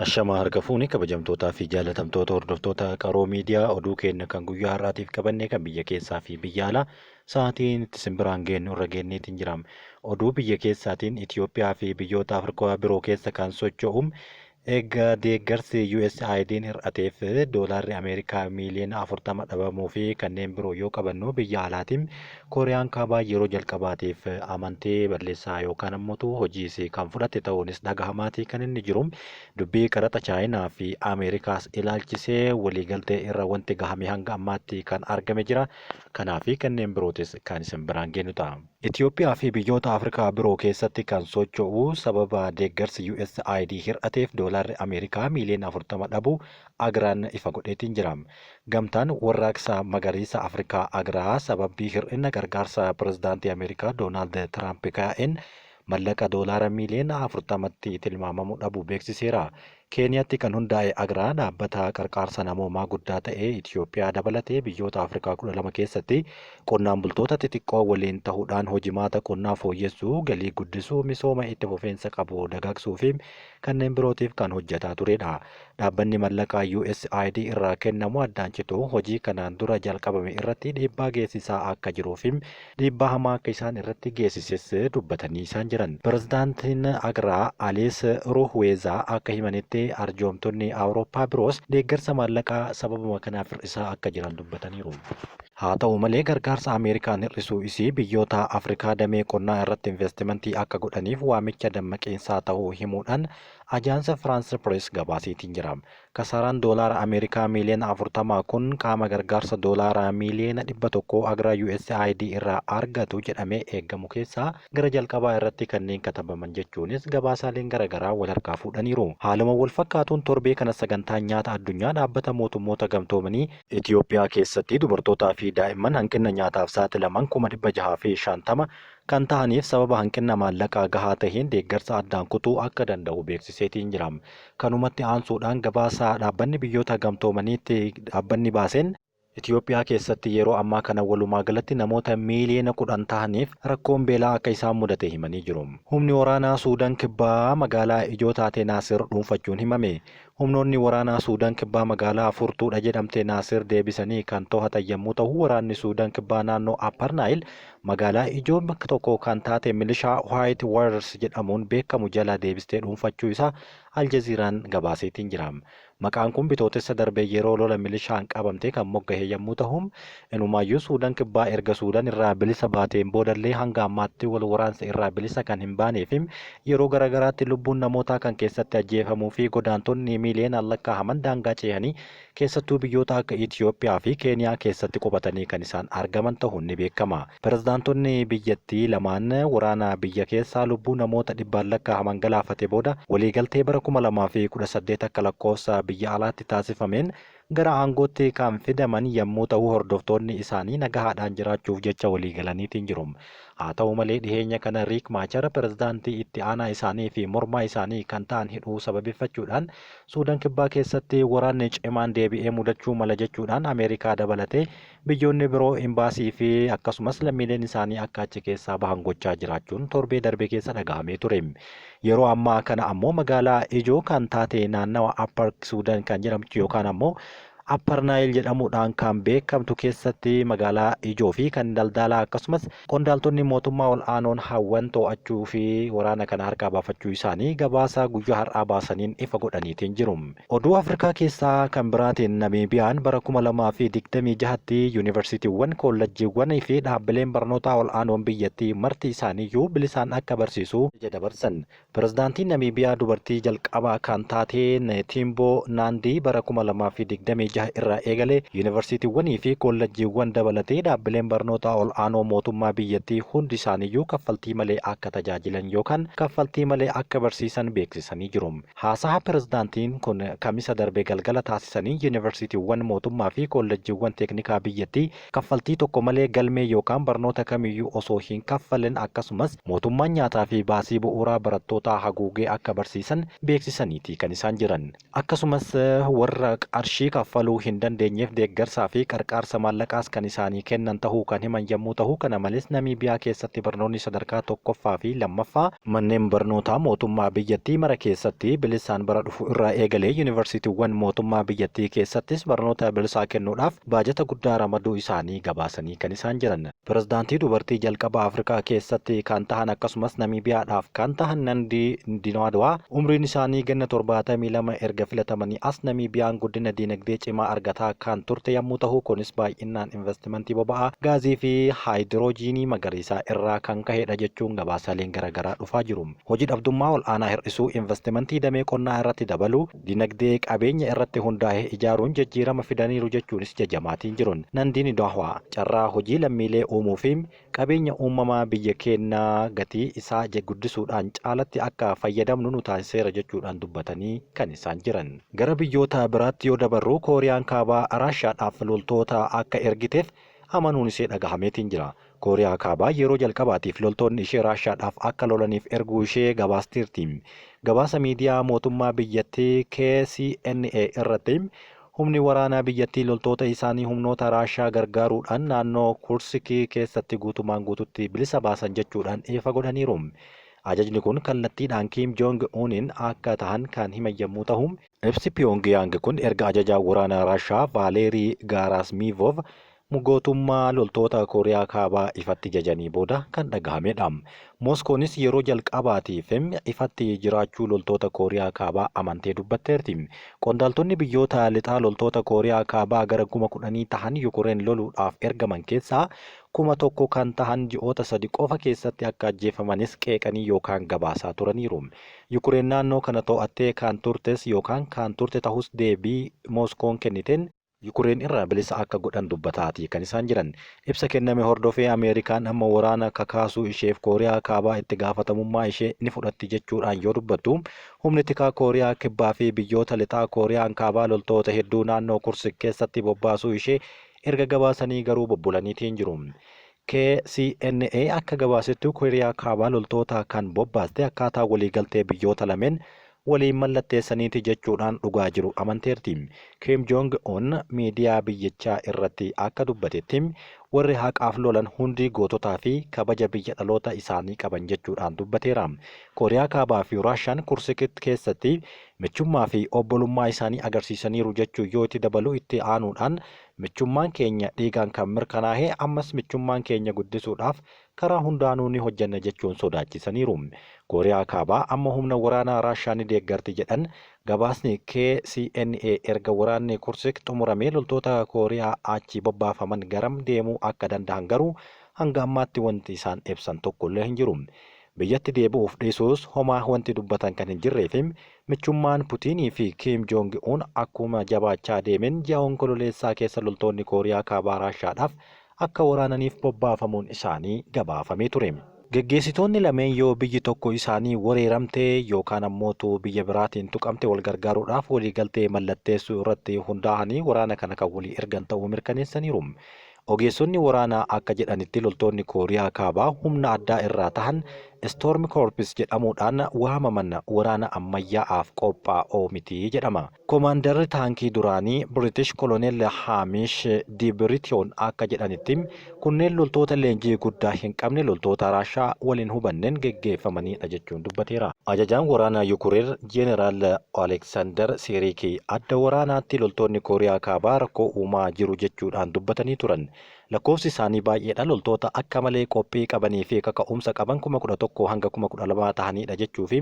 Ashamaa harka fuuni kabajamtootaa fi jaalatamtoota hordoftoota Qaroo Miidiyaa, oduu keenya kan guyyaa har'aatiif qabanne kan biyya keessaa fi biyya alaa sa'aatiin itti isin biraan geenyu irra geenneetiin jira. Oduu biyya keessaatiin Itoophiyaa fi biyyoota Afrikaa biroo keessa kan socho'u eega deeggarsi USAID'n hir'ateef doolaarri Ameerikaa miiliyoona 40 dhabamuu fi kanneen biroo yoo qabannu, biyya alaatiin Kooriyaan Kaabaa yeroo jalqabaatiif amantee balleessaa yookaan ammoo hojii isii kan fudhatte ta'uunis dhagahamaatii kan inni jiru. Dubbii qaraxa Chaayinaa fi Ameerikaas ilaalchisee waliigaltee irra wanti gahame hanga ammaatti kan argame jira. Kanaa fi kanneen birootis kan isin biraan geenyu ta'a. Itoophiyaa fi biyyoota Afrikaa biroo keessatti kan socho'u sababa deeggarsi USAID hir'ateef doolaarri Ameerikaa miiliyoona 40 dhabuu Agraan ifa godheetiin jira. Gamtaan Warraaqsa Magariisa Afrikaa Agraa sababbii hir'ina gargaarsa pirezidaantii Ameerikaa Doonaald Tiraamp kaa'een mallaqa doolaara miiliyoona 40tti tilmaamamu dhabuu beeksiseera. Keeniyaatti kan hundaa'e Agraa dhaabbata qarqaarsa namoomaa guddaa ta'e Itoophiyaa dabalatee biyyoota Afrikaa 12 keessatti qonnaan bultoota xixiqqoo waliin ta'uudhaan hojimaata qonnaa fooyyessuu, galii guddisuu, misooma itti fufiinsa qabu dagaagsuu fi kanneen birootiif kan hojjetaa turedha. Dhaabbanni mallaqaa USAID irraa kennamu addaan cituu hojii kanaan dura jalqabame irratti dhiibbaa geessisaa akka jiruu fi dhiibbaa hamaa akka isaan irratti geessises dubbatanii isaan jiran. Pirezidaantiin Agraa Aliis Ruhweezaa akka himanitti arjoomtonni Awurooppaa biroos deeggarsa maallaqaa sababuma kanaaf hir'isaa akka jiran dubbataniiru. Haa ta'u malee, gargaarsa Ameerikaan hir'isuu isii biyyoota Afrikaa damee qonnaa irratti investimentii akka godhaniif waamicha dammaqiinsaa ta'uu himuudhaan Ajaansa Firaans Pirees gabaaseetiin jira. Kasaaraan doolaara Ameerikaa miiliyoona 40 kun qaama gargaarsa doolaara miiliyoona 100 Agraa USAID irraa argatu jedhamee eegamu keessaa gara jalqabaa irratti kanneen katabaman jechuunis gabaasaaleen garaagaraa wal harkaa fuudhaniiru. Haaluma wal fakkaatuun torbee kana Sagantaan Nyaata Addunyaa Dhaabbata Mootummoota Gamtoomanii Itiyoophiyaa keessatti dubartootaa fi daa'imman hanqinna nyaataaf saaxilaman 650,000 kan tahaniif sababa hanqinna maallaqaa gahaa taheen deeggarsa addaan kutuu akka danda'u beeksiseetiin jira. Kanumatti aansuudhaan gabaasa Dhaabbanni Biyyoota Gamtoomaniitti dhaabbanni baaseen, Itiyoophiyaa keessatti yeroo ammaa kana walumaa galatti namoota miiliyoona 10 tahaniif rakkoon beelaa akka isaan mudate himanii jiru. Humni waraanaa Suudan Kibbaa magaalaa ijoo taate Naasir dhuunfachuun himame. Humnoonni waraanaa Suudan Kibbaa magaalaa furtuudha jedhamte Naasir deebisanii kan tohatan yammuu tahu, waraanni Suudan Kibbaa naannoo Upper Nile magaalaa ijoo tokko kan taate milishaa White Warriors jedhamuun beekamu jalaa deebistee dhuunfachuu isaa Aljaziiraan gabaaseetiin jira. Maqaan kun Bitootessa darbe yeroo lola milishaan qabamte kan moggahe yammuu tahu, inumaayyuu Suudan Kibbaa erga Suudan irraa bilisa baateen boodallee hanga ammaatti wal waraansa irraa bilisa kan hin baanee fi yeroo garagaraatti lubbuun namootaa kan keessatti ajjeefamuu fi godaantonni miiliyoonaan lakkaahaman daangaa ceehanii keessattuu biyyoota akka Itiyoophiyaa fi Keeniyaa keessatti qubatanii kan isaan argaman tahuun ni beekama. Pirezidaantonni biyyattii lamaan waraana biyya keessaa lubbuu namoota dhibbaan lakkaahaman galaafate booda waliigaltee bara 2018 akka lakkoofsa biyya alaatti taasifameen gara aangootti kan fidaman yammuu tahu, hordoftoonni isaanii nagahaadhaan jiraachuuf jecha waliigalaniitiin jiru. Haa ta'u malee, dhiheenya kana Riik Maachar pirezidaantii itti aanaa isaanii fi mormaa isaanii kan ta'an hidhuu sababeeffachuudhaan Suudan Kibbaa keessatti waraanni cimaan deebi'ee mudachuu mala jechuudhaan Ameerikaa dabalatee biyyoonni biroo imbaasii fi akkasumas lammiileen isaanii akka achi keessaa bahan gochaa jiraachuun torbee darbe keessa dhagahamee ture. Yeroo ammaa kana ammoo magaalaa ijoo kan taate naannawa Upper Sudan kan jedhamtu yookaan ammoo Upper Nile jedhamuudhaan kan beekamtu keessatti magaalaa ijoo fi kan daldalaa akkasumas qondaaltonni mootummaa ol aanoon hawwan to'achuu fi waraana kana harkaa baafachuu isaanii gabaasa guyyaa har'aa baasaniin ifa godhaniitiin jiru. Oduu Afrikaa keessaa kan biraatiin Namiibiyaan bara 2026tti yuunivarsiitiiwwan, koollajjiiwwan fi dhaabbileen barnootaa ol'aanoon biyyattii marti isaaniiyyuu bilisaan akka barsiisuu ajaja dabarsan. Pirezidaantii Namiibiyaa dubartii jalqabaa kan taate Neetiimboo Naandii bara 2026 irraa eegalee yuunivarsiitiiwwanii fi koollajjiiwwan dabalatee dhaabbileen barnootaa ol'aanoo mootummaa biyyattii hundi isaaniiyyuu kaffaltii malee akka tajaajilan yookaan kaffaltii malee akka barsiisan beeksisanii jiru. Haasaha pirezidaantiin kun Kamisa darbe galgala taasisaniin yuunivarsiitiiwwan mootummaa fi koollejjiiwwan teeknikaa biyyattii kaffaltii tokko malee galmee yookaan barnoota kamiyyuu osoo hin kaffalin akkasumas mootummaan nyaataa fi baasii bu'uuraa barattootaa haguugee akka barsiisan beeksisaniiti kan isaan jiran. Akkasumas warra qarshii kaffaluu kaffaluu hin dandeenyeef deeggarsaa fi qarqaarsa maallaqaas kan isaanii kennan tahuu kan himan yommuu tahu, kana malees Namiibiyaa keessatti barnoonni sadarkaa tokkoffaa fi lammaffaa manneen barnootaa mootummaa biyyattii mara keessatti bilisaan bara dhufu irraa eegalee yuunivarsiitiiwwan mootummaa biyyattii keessattis barnoota bilisaa kennuudhaaf baajata guddaa ramaduu isaanii gabaasanii kan isaan jiran. Pirezidaantii dubartii jalqaba Afrikaa keessatti kan tahan akkasumas Namiibiyaadhaaf kan tahan Nandii Ndinaadwaa umriin isaanii ganna 72 erga filatamanii as Namiibiyaan guddina diinagdee cimaa argataa kan turte yommuu tahu, kunis baay'inaan investimentii boba'aa, gaazii fi haayidiroojiinii magariisaa irraa kan kahedha jechuun gabaasaaleen garaagaraa dhufaa jiru. Hojii dhabdummaa ol'aanaa hir'isuu, investimentii damee qonnaa irratti dabaluu, dinagdee qabeenya irratti hundaa'e ijaaruun jijjiirama fidaniiru jechuunis jajamaatiin jiruun. Nandiin Dahwaa carraa hojii lammiilee uumuu fi qabeenya uumamaa biyya keenyaa gatii isaa guddisuudhaan caalatti akka fayyadamnu nu taasiseera jechuudhaan dubbatanii kan isaan jiran. Gara biyyoota biraatti yoo dabarru, Kooriyaan Kaabaa Raashaadhaaf loltoota akka ergiteef amanuun ishee dhagahameetiin jira. Kooriyaa Kaabaa yeroo jalqabaatiif loltoonni ishee Raashaadhaaf akka lolaniif erguu ishee gabaasteerti. Gabaasa miidiyaa mootummaa biyyattii KCNA irratti humni waraanaa biyyattii loltoota isaanii humnoota Raashaa gargaaruudhaan naannoo Kursikii keessatti guutumaan guututti bilisa baasan jechuudhaan ifa godhaniiru. Ajajni kun kallattiidhaan Kim Jong Unin akka tahan kan himan yommuu ta'u, ibsi Pyongyang kun erga ajajaa waraanaa Raashaa Vaaleerii Gaaraasmiivov gootummaa loltoota Kooriyaa Kaabaa ifatti jajanii booda kan dhagahamedha. Mooskoonis yeroo jalqabaatiif ifatti jiraachuu loltoota Kooriyaa Kaabaa amantee dubbatteerti. Qondaaltonni biyyoota lixaa loltoota Kooriyaa Kaabaa gara 10,000 tahan Yukureen loluudhaaf ergaman keessaa 1,000 kan tahan ji'oota 3 qofa keessatti akka ajjeefamanis qeeqanii yookaan gabaasaa turaniiru. Yukureen naannoo kana to'attee kan turtes yookaan kan turte tahus deebii Mooskoon kenniteen Yukureen irraa bilisa akka godhan dubbataatii kan isaan jiran. Ibsa kenname hordofee Ameerikaan amma waraana kakaasuu isheef Kooriyaa Kaabaa itti gaafatamummaa ishee ni fudhatti jechuudhaan yoo dubbattu, humni tikaa Kooriyaa Kibbaa fi biyyoota lixaa Kooriyaan Kaabaa loltoota hedduu naannoo Kursik keessatti bobbaasuu ishee erga gabaasanii garuu bubbulaniitiin jiru. KCNA akka gabaasettu Kooriyaa Kaabaa loltoota kan bobbaaste akkaataa waliigaltee biyyoota lameen waliin mallatteessaniiti jechuudhaan dhugaa jiru amanteerti. Kim Jong Un miidiyaa biyyichaa irratti akka dubbatetti warri haqaaf lolan hundi goototaa fi kabaja biyya dhaloota isaanii qaban jechuudhaan dubbateera. Kooriyaa Kaabaa fi Raashaan Kursikit keessatti michummaa fi obbolummaa isaanii agarsiisaniiru jechuu yoo itti dabalu, itti aanuudhaan michummaan keenya dhiigaan kan mirkanaa'e, ammas michummaan keenya guddisuudhaaf karaa hundaanuu ni hojjanna jechuun sodaachisaniiru. Kooriyaa Kaabaa amma humna waraanaa Raashaa ni deeggarti jedhan gabaasni KCNA erga waraanni Kursik xumuramee loltoota Kooriyaa achi bobbaafaman garam deemuu akka danda'an garuu hanga ammaatti wanti isaan ibsan tokkollee hin jiru. Biyyatti deebi'uuf dhiisuus homaa wanti dubbatan kan hin jirree fi michummaan Putiinii fi Kim Jong Un akkuma jabaachaa deemeen ji'a Onkololeessaa keessa loltoonni Kooriyaa Kaabaa Raashaadhaaf akka waraananiif bobbaafamuun isaanii gabaafamee ture. Geggeessitoonni lameen yoo biyyi tokko isaanii wareeramte yookaan ammootu biyya biraatiin tuqamte wal gargaaruudhaaf waliigaltee mallatteessuu irratti hundaa'anii waraana kana kan walii ergan ta'uu mirkaneessaniiru. Ogeessonni waraanaa akka jedhanitti loltoonni Kooriyaa Kaabaa humna addaa irraa tahan Storm Corps jedhamuudhaan waamaman waraana ammayyaa'aaf qophaa'oo miti jedhama. Koomaandarri taankii duraanii British Koloneel Haamish Dibritiyoon akka jedhanitti kunneen loltoota leenjii guddaa hin qabne loltoota Raashaa waliin hubanneen geggeeffamanidha jechuun dubbateera. Ajajaan waraanaa Yukureen Jeeneraal Aleksaandar Siiriikii adda waraanaatti loltoonni Kooriyaa Kaabaa rakkoo uumaa jiru jechuudhaan dubbatanii turan. Lakkoofsi isaanii baay'eedha, loltoota akka malee qophii qabanii fi kaka'umsa qaban 11,000 hanga 12,000 tahanidha jechuu fi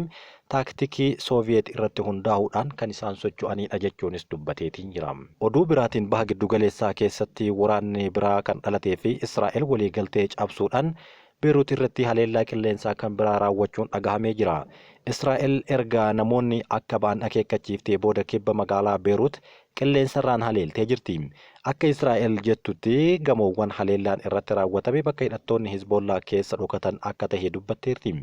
taaktikii Sooviyeet irratti hundaa'uudhaan kan isaan socho'anidha jechuunis dubbateetiin jira. Oduu biraatiin baha giddugaleessaa keessatti waraanni biraa kan dhalatee fi Israa'el waliigaltee cabsuudhaan Beerut irratti haleellaa qilleensaa kan biraa raawwachuun dhagahamee jira. Israa'el erga namoonni akka ba'an akeekkachiiftee booda kibba magaalaa Beerut qilleensarraan haleeltee jirti. Akka Israa'el jettutti gamoowwan haleellaan irratti raawwatame bakka hidhattoonni Hizboollaa keessa dhokatan akka tahe dubbatteerti.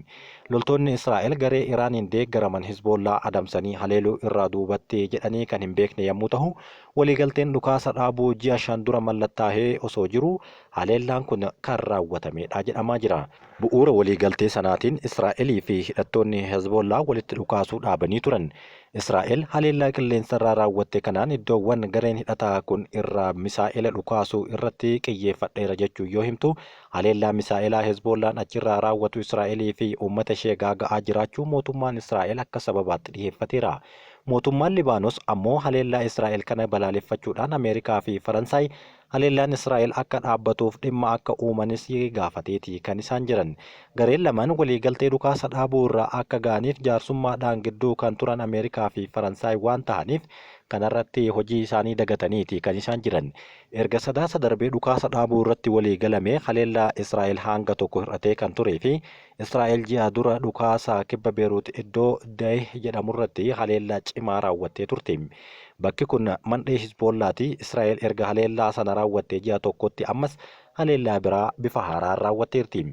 Loltoonni Israa'el garee Iraaniin deeggaraman Hizboollaa adamsanii haleeluu irraa duubatti jedhanii kan hin beekne yommuu tahu, waliigalteen dhukaasa dhaabuu ji'a 5 dura mallattaahee osoo jiruu haleellaan kun kan raawwatamedha jedhamaa jira. Bu'uura waliigaltee sanaatiin Israa'elii fi hidhattoonni Hezbollaa walitti dhukaasuu dhaabanii turan. Israa'el haleellaa qilleensarraa raawwatte kanaan iddoowwan gareen hidhataa kun irraa misaa'ela dhukaasuu irratti qiyyeeffadheera jechuu yoo himtu, haleellaa misaa'elaa Hezbollaan achirraa raawwatu Israa'elii fi uummata ishee gaaga'aa jiraachuu mootummaan Israa'el akka sababaatti dhiyeeffateera. Mootummaan Libaanos ammoo haleellaa Israa'el kana balaaleffachuudhaan Ameerikaa fi Faransaay haleellaan Israa'el akka dhaabbatuuf dhimma akka uumanis gaafateeti kan isaan jiran. Gareen lamaan waliigaltee dhukaasa dhaabuu irraa akka ga'aniif jaarsummaadhaan gidduu kan turan Ameerikaa fi Faransaay waan ta'aniif kanarratti hojii isaanii dagataniiti kan isaan jiran. Erga Sadaasa darbee dhukaasa dhaabuu irratti walii galamee haleellaa Israa'el hanga tokko hir'atee kan turee fi Israa'el ji'a dura dhukaasa kibba Beeruut iddoo Dayeh jedhamurratti haleellaa cimaa raawwattee turte. Bakki kun mandhee Hizboollaati. Israa'el erga haleellaa sana raawwattee ji'a tokkotti ammas haleellaa biraa bifa haaraan raawwatteerti.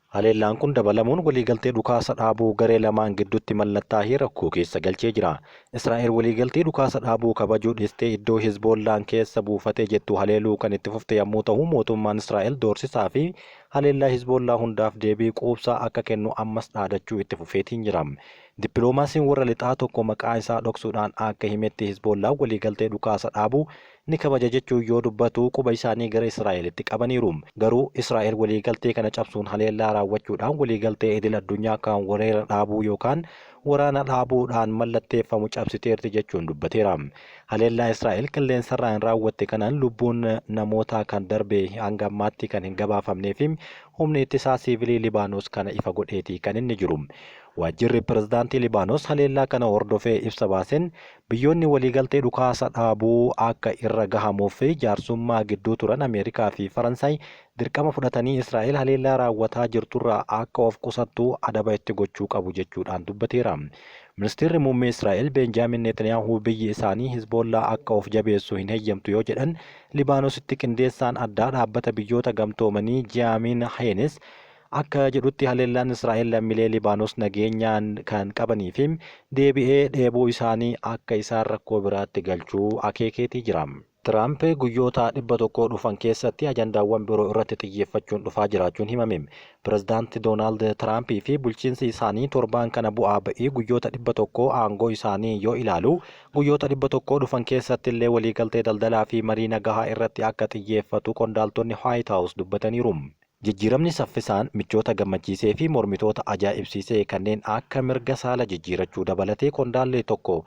Haleellaan kun dabalamuun waliigaltee dhukaasa dhaabuu garee lamaan gidduutti mallattaa'e rakkoo keessa galchee jira. Israa'el waliigaltee dhukaasa dhaabuu kabajuu dhiistee iddoo Hizboollaan keessa buufate jettu haleeluu kan itti fufte yommuu ta'u, mootummaan Israa'el doorsisaa fi haleellaa Hizboollaa hundaaf deebii quubsaa akka kennu ammas dhaadachuu itti fufeetiin jira. Dippiloomaasiin warra lixaa tokko maqaa isaa dhoksuudhaan akka himetti Hizboollaan waliigaltee dhukaasa dhaabuu ni kabaja jechuun yoo dubbatu quba isaanii gara Israa'elitti qabaniiru. Garuu Israa'el waliigaltee kana cabsuun haleellaa raawwachuudhaan waliigaltee idil addunyaa kan weerara dhaabuu yookaan waraana dhaabuudhaan mallatteeffamu cabsiteerti jechuun dubbateera. Haleellaa Israa'el qilleensarraan raawwatte kanaan lubbuun namootaa kan darbe hanga ammaatti kan hin gabaafamnee fi humni ittisaa siivilii Libaanos kana ifa godheeti kan inni jiru. Waajjirri pirezidaantii Libaanos haleellaa kana hordofee ibsa baaseen biyyoonni waliigaltee dhukaasa dhaabuu akka irra gahamuuf jaarsummaa gidduu turan Ameerikaa fi Faransaay dirqama fudhatanii Israa'el haleellaa raawwataa jirturraa akka of qusattu adaba itti gochuu qabu jechuudhaan dubbateera. Ministeerri muummee Israa'el Beenjaamin Netanyaahuu biyyi isaanii Hizboollaa akka of jabeessu hin heyyamtu yoo jedhan, Libaanositti qindeessaan addaa dhaabbata biyyoota gamtoomanii Jiyaamiin Heenis akka jedhutti haleellaan Israa'el lammiilee Libaanos nageenyaan kan qabanii fi deebi'ee dheebuu isaanii akka isaan rakkoo biraatti galchuu akeekeetii jira. Tiraamp guyyoota 100 dhufan keessatti ajandaawwan biroo irratti xiyyeeffachuun dhufaa jiraachuun himame. Pirezidaanti Doonaald Tiraampii fi bulchiinsi isaanii torbaan kana bu'aa ba'ii guyyoota 100 aangoo isaanii yoo ilaalu, guyyoota 100 dhufan keessatti illee waliigaltee daldalaa fi marii nagahaa irratti akka xiyyeeffatu qondaaltonni White House dubbataniiru. Jijjiiramni saffisaan michoota gammachiisee fi mormitoota ajaa'ibsiisee kanneen akka mirga saala jijjiirachuu dabalatee qondaalli tokko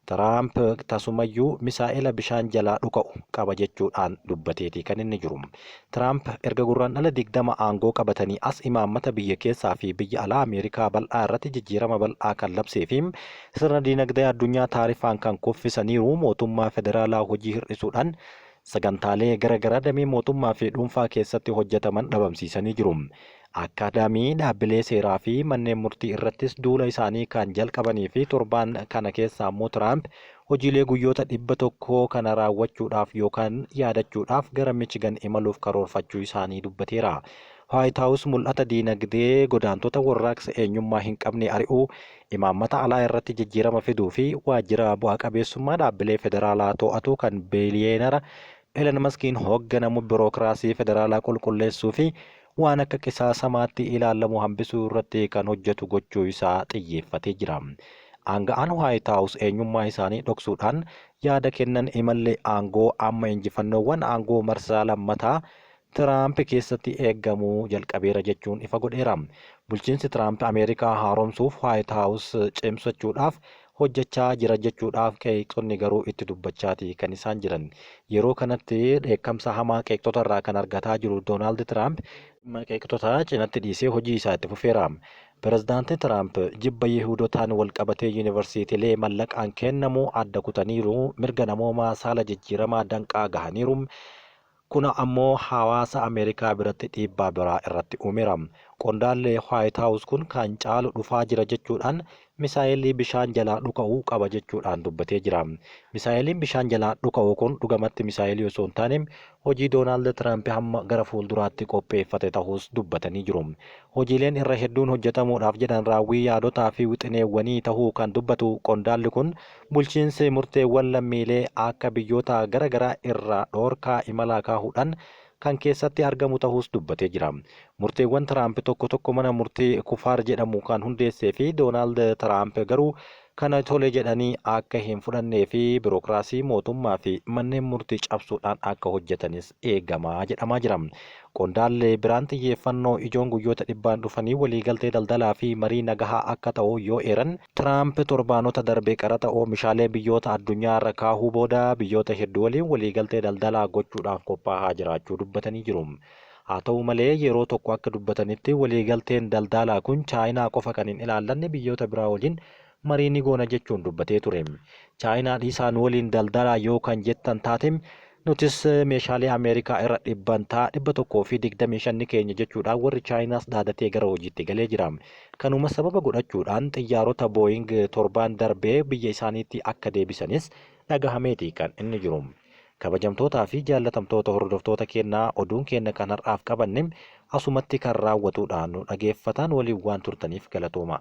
Tiraamp tasumayyuu misaa'ela bishaan jalaa dhuka'u qaba jechuudhaan dubbateeti kan inni jiru. Tiraamp erga Gurraandhala 20 aangoo qabatanii as imaammata biyya keessaa fi biyya alaa Ameerikaa bal'aa irratti jijjiirama bal'aa kan labsee fi sirna diinagdee addunyaa taarifaan kan kuffisaniiru, mootummaa federaalaa hojii hir'isuudhaan sagantaalee gara garaa damee mootummaa fi dhuunfaa keessatti hojjetaman dhabamsiisanii jiru. Akkaadaamii, dhaabbilee seeraa fi manneen murtii irrattis duula isaanii kan jalqabanii fi torbaan kana keessa ammoo Tiraamp hojiilee guyyoota 100 kana raawwachuudhaaf yookaan yaadachuudhaaf gara Michigan imaluuf karoorfachuu isaanii dubbateera. White House mul'ata diinagdee godaantota warraaqsa eenyummaa hin qabne ari'uu, imaammata alaa irratti jijjiirama fiduu fi waajjira bu'a qabeessummaa dhaabbilee federaalaa to'atu kan biiliyeenara Elon Maskiin hoogganamu birookiraasii federaalaa qulqulleessuu fi waan akka qisaasamaatti ilaalamu hambisuu irratti kan hojjetu gochuu isaa xiyyeeffatee jira. Aanga'aan White House eenyummaa isaanii dhoksuudhaan yaada kennan imalli aangoo amma injifannoowwan aangoo marsaa lammataa Tiraamp keessatti eegamuu jalqabeera jechuun ifa godheera. Bulchiinsi Tiraamp Ameerikaa haaromsuuf White House cimsachuudhaaf hojjechaa jira jechuudhaaf qeeqxonni garuu itti dubbachaati kan isaan jiran. Yeroo kanatti dheekkamsa hamaa qeeqxota irraa kan argataa jiru Doonaald Tiraamp dhimma qeeqxota cinatti dhiisee hojii isaa itti fufeera. Pirezidaanti Tiraamp jibba Yihuudotaan walqabatee yuunivarsiitiilee mallaqaan kennamu adda kutaniiru, mirga namoomaa saala jijjiiramaa danqaa gahaniiru. Kun ammoo hawaasa Ameerikaa biratti dhiibbaa biraa irratti uumeera. Qondaalli White House kun kan caalu dhufaa jira jechuudhaan misaa'elii bishaan jalaa dhuka'u qaba jechuudhaan dubbatee jira. Misaa'eliin bishaan jalaa dhuka'u kun dhugamatti misaa'elii osoo hin taane hojii Doonaald Tiraamp hamma gara fuulduraatti qopheeffate tahuus dubbatanii jiru. Hojiileen irra hedduun hojjetamuudhaaf jedhan raawwii yaadotaa fi wixineewwanii tahuu kan dubbatu qondaalli kun, bulchiinsi murteewwan lammiilee akka biyyoota gara garaa irraa dhoorkaa imalaa kaahuudhaan kan keessatti argamu tahuus dubbatee jira. Murteewwan Tiraamp tokko tokko mana murtii Kufaar jedhamu kan hundeessee fi Doonaald Tiraamp garuu kana tole jedhanii akka hin fudhannee fi birookiraasii mootummaa fi manneen murtii cabsuudhaan akka hojjetanis eegamaa jedhamaa jira. Qondaalli biraan xiyyeeffannoo ijoon guyyoota dhibbaan dhufanii waliigaltee daldalaa fi marii nagahaa akka ta'u yoo eeran, Tiraamp torbaanota darbe qaraxa oomishaalee biyyoota addunyaa irra kaahuu booda biyyoota hedduu waliin waliigaltee daldalaa gochuudhaaf qophaa'aa jiraachuu dubbatanii jiru. Haa ta'u malee yeroo tokko akka dubbatanitti waliigalteen daldalaa kun Chaayinaa qofa kan hin ilaallanne biyyoota biraa waliin marii ni goona jechuun dubbatee ture. Chaayinaa dhiisaa nu waliin daldalaa yoo kan jettan taate nutis meeshaalee Ameerikaa irra dhibbantaa 125 ni keenya jechuudhaan warri Chaayinaas dhaadatee gara hojiitti galee jira. Kanuma sababa godhachuudhaan xiyyaarota Booying torbaan darbee biyya isaaniitti akka deebisanis dhagahameeti kan inni jiru. Kabajamtootaa fi jaallatamtoota hordoftoota keenyaa oduun keenya kan har'aaf qabanne asumatti kan raawwatudha. Nu dhageeffataan waliin waan turtaniif galatooma.